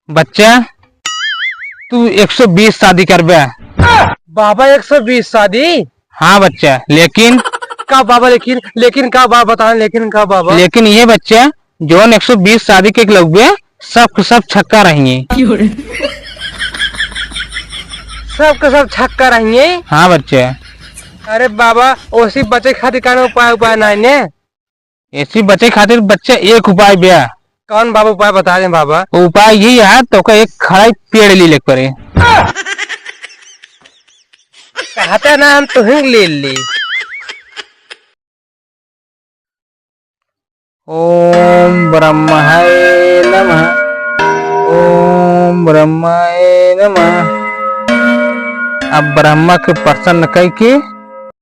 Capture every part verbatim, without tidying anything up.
बच्चा, तू एक सौ बीस शादी करबे। बाबा, एक सौ बीस शादी? हाँ बच्चा, लेकिन का बाबा, लेकिन, लेकिन का बाबा, बता, लेकिन का बाबा? लेकिन ये बच्चा, जौन एक सौ बीस शादी के लगबे, सब के सब छक्का रहिए। क्यों रे? सब के सब छक्का रहिए? हाँ बच्चा। अरे बाबा, ओसी बचे खातिर कौनो उपाय, उपाय नाई ने? एसी बचे खातिर बच्चा एक उपाय बा। कौन बाबा उपाय बता दें बाबा? उपाय यही है, तोका एक खड़ाई पेड़ ले लेके पड़े। कहता ना हम तुहिंग ले ली। ओम ब्रह्माय नमः, ओम ब्रह्माय नमः। अब ब्रह्मा के प्रसन्न कई के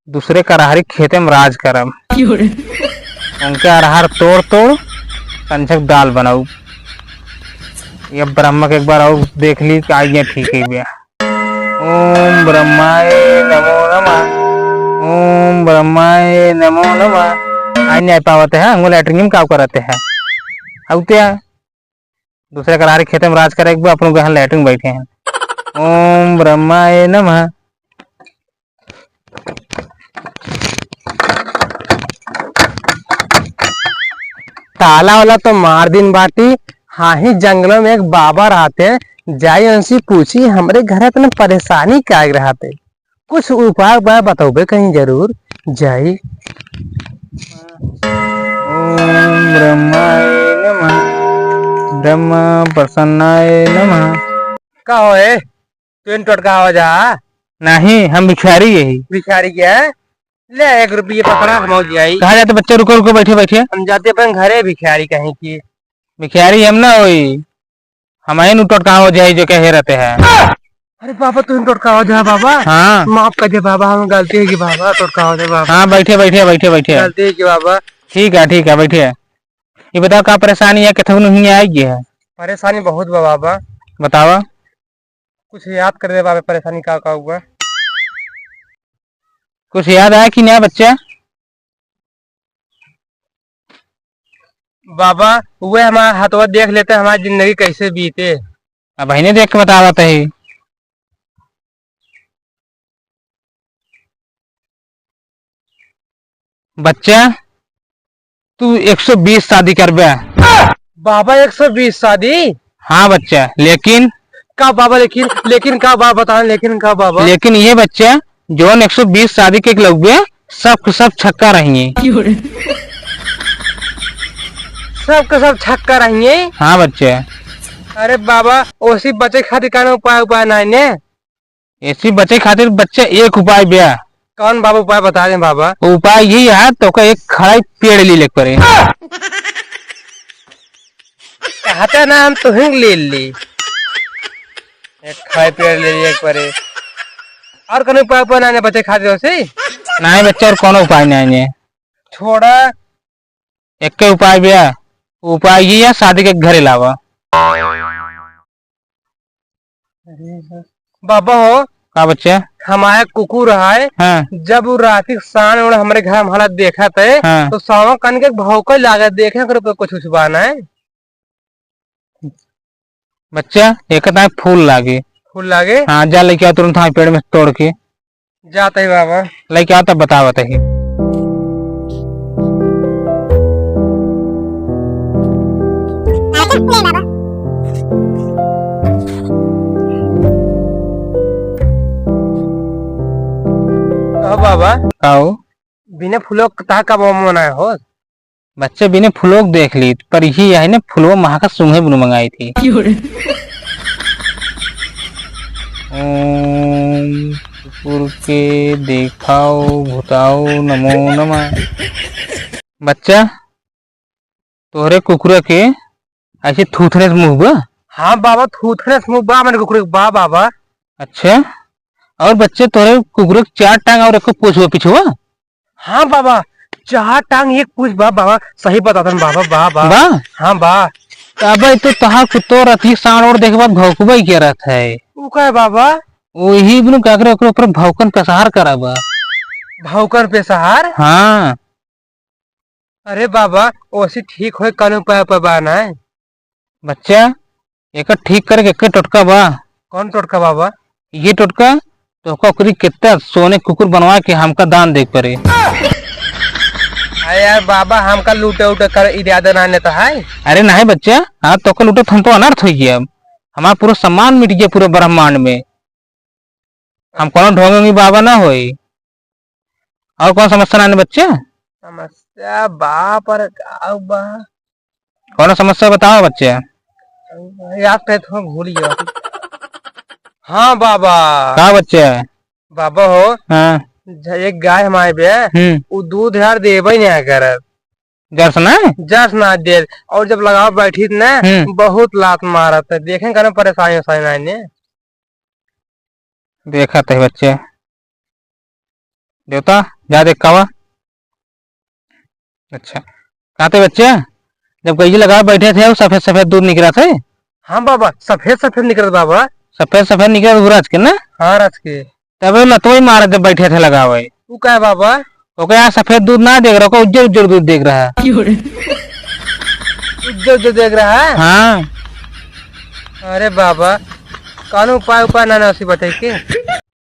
दूसरे का अरहरी खेते में राज करब। क्यों रे? उनके अरहर तोड़ तोड़ कंचक दाल बनाऊ। ये ब्रह्मा के एक बार और देख ली कि आज ये ठीक है भैया। ओम ब्रह्माय नमो नमः, ओम ब्रह्माय नमो नमः। आई नहीं पावत है, हम लैट्रिन में काम करते हैं। अब क्या? दूसरे का अरहरी खेते में राज करे, एक बार अपन गहन लैट्रिन बैठे हैं। ओम ब्रह्माय नमः। ताला वाला तो मार दिन बाटी। हाँ ही जंगलों में एक बाबा रहते, जाई उनसे पूछी हमरे घर इतने परेशानी का रहते, कुछ उपाय उपाय बतौबे कहीं जरूर जाई। ओम ब्रह्माय नमः, ब्रह्मा प्रसन्नाय नमः। का होए? तू इन टोटका हो जा। नहीं, हम भिखारी यही। भिखारी क्या है? ले, एक रुपये पकड़ा, हम हो जाई। कहाँ जाते बच्चे? रुको, रुको, बैठे, बैठे। हम जाते अपन घरे भिखारी कहीं की। भिखारी हम ना होई, हम ही नु टोटका हो जाई जो कहे रहते हैं। अरे बाबा, तू इन टोटका हो जा बाबा। हाँ। माफ कर दे बाबा, हम गलती है कि बाबा, टोटका हो जा बाबा। हाँ, बैठे, बैठे, बैठे, बैठे। गलती है कि बाबा। ठीक है, ठीक है, बैठे। ये बताओ का परेशानी है, कितना नहीं आएगी है? परेशानी बहुत बा बाबा। बतावा। कुछ याद कर दे बाबा, परेशानी का, का हुआ? कुछ याद आया कि नहीं बच्चा? बाबा, वह हमारा हथवा देख लेते, हमारी जिंदगी कैसे बीते। अब बहिने देख के बतावत है। बच्चा, तू एक सौ बीस शादी करबे। बाबा, एक सौ बीस शादी? हाँ बच्चा, लेकिन का बाबा, लेकिन, लेकिन का बाबा, बता, लेकिन का बाबा? लेकिन ये बच्चा, जौन एक सौ बीस शादी के लगबे, सब के सब छक्का रहिए। क्यों रे? सब के सब छक्का रहिए? हाँ बच्चा। अरे बाबा, ओसी बचे खातिर कौनो उपाय, उपाय नाई ने? एसी बचे खातिर बच्चा एक उपाय बा। कौन बाबा उपाय बता दें बाबा? उपाय यही है, तोका एक खड़ाई पेड़ ले लेके पड़े। कहता ना हम तुहिंग ले ली। एक खड़ाई पेड़ ले लेके पड़े। और कौनो उपाय, उपाय ना बचे खातिर से? नहीं बच्चा, और कौनो उपाय नहीं है। छोड़ा। एक के उपाय बा, उपाय यही है, शादी के घरे लावा। बाबा हो। का बच्चा? हमारे कुकुर है। हाँ। जब वो रात के साढ़ ओढ़ हमरे घर में हालत देखत है, हाँ। तो सावा कन के भौंके लागत, देखे ओकरे पे कुछ, कुछ बा ना है। बच्चा, एक ताई फूल लागे। फूल लागे? हाँ, जा लेके आ तुरंत, हाँ, पेड़ में तोड़ के। जात है बाबा। लइके आओ तब बतावत ही। कहो बाबा। का हो? बिना फूलों का का बाबा मनाए हो? बच्चे बिने फुलोक देख लीत, पर यही है ने फुलवा महका सुंघे बिनु मंगाई थी। क्यों रे? ओम कुकुर के देखाओ भुताओ नमो नमः। बच्चा, तोहरे कुकुर के ऐसे थूथने से मुंह बा? हाँ बाबा, थूथने से मुंह बा, मैंने कुकुर के बा बाबा। अच्छा, और बच्चे तोहरे कुकुर के चार टांग और एको पूछ बा पिछवा? हाँ बाबा, चार टांग एक पूछ बा बाबा, सही बतातन बाबा, बा, बा। बा? हाँ बा। त अबे तो तहार कुत्तो रथी साँड़ ओड़ देखे बाद भौंकबे करत है। उ का है बाबा? वही बिनु काकरे ओकरे ऊपर भौंकन प्रसार करा बा। भौंकन पेशाहार? हाँ। अरे बाबा, ओसी ठीक होए कौनो उपाय, उपाय बा ना? बच्चा, एकर ठीक करे के एक्के टोटका बा। कौन टोटका बाबा? ये टोटका, तोहका ओकरी कितना सोने कुकुर बनवा के हमका दान दे के परे। अरे यार बाबा, हमका लूटे उटे कर इरादा ना लेता है। अरे नहीं बच्चा, हाँ तोहका लूटे तो हम तो अनर्थ हो गया। हमारा पूरा सम्मान मिट गया पूरे ब्रह्मांड में। हम कौनो ढोंगी बाबा ना होई। और कौन समस्या ना बच्चे? समस्या बा, पर का बा? कौन समस्या बताओ बच्चे? याद पे तो भूल गया। हाँ बाबा। का बच्चे? बाबा हो। हाँ। ज-, एक गाय हमारे बे, हम्म। उ दूध यार देबे नहीं करत। जर्स ना? जर्स ना दे। और जब लगाव बैठी त ना, हम्म। बहुत लात मारत है। देखें करें परेशानी उरेशानी ना ने। देखत है बच्चे। देवता, जा देख कावा। अच्छा। कहते बच्चे, जब गैया लगाव बैठे थे, वो सफेद सफेद दूध निकला थे? हाँ बाबा, सफेद सफेद निकलत बाबा। सफेद सफेद निकलत वो रच के ना? हाँ, रच के। तबे लतोई मारत जब बैठे थे लगावे। उ काहे बाबा? ओके यहाँ सफेद दूध ना देख रहा, ओके उज्जर उज्जर दूध देख रहा है। उज्जर उज्जर देख रहा है? हाँ। अरे बाबा, कौनो उपाय, उपाय ना, ना उसी बताई के।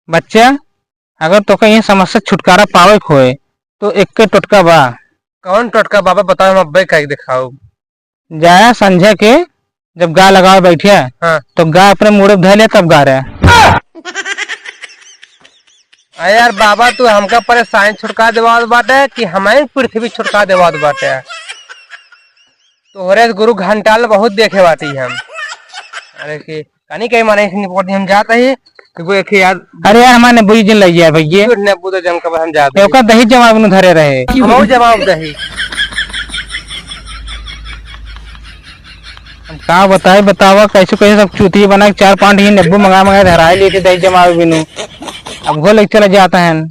बच्चा, अगर तोके ये समस्या छुटकारा पावे के होए, तो एक्के टोटका बा। कौन टोटका बाबा, बताओ, हम अब्बे कह के दिखाओ। जाया संझा के जब गाय लगावे बैठिया, हाँ। तो गाय अपने मुड़े धै लिया तब गा रहे। अरे यार बाबा, तू हमका परेशानी छुटका देवात बाटे कि हमारी पृथ्वी छुटका देवात बाटे? तोहरे गुरु घंटाल बहुत देखे बाटी हम। अरे कि कनी कहीं माने इसने बोल दी हम जाता ही। तो वो एक यार अरे यार, हमारे ने बुई जिन लग गया भैया। झूठ ने बुदा जम का हम जाते हैं। ओका दही जमा बिनु धरे रहे। हम जवाब दही। हम का बताए, बतावा, कैसे कैसे सब चूतिया बना के चार पाँच ही नींबू मंगा मंगा धराए लिए थे दही जमावे बिनु। अब घोल के चला जाता है।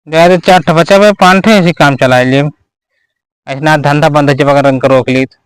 गए तो चार ठो बचा बे, पाँच ठो ऐसे काम चला लिए। ऐसे ना धंधा बंद है, जब अगर रंग रोक ली तो।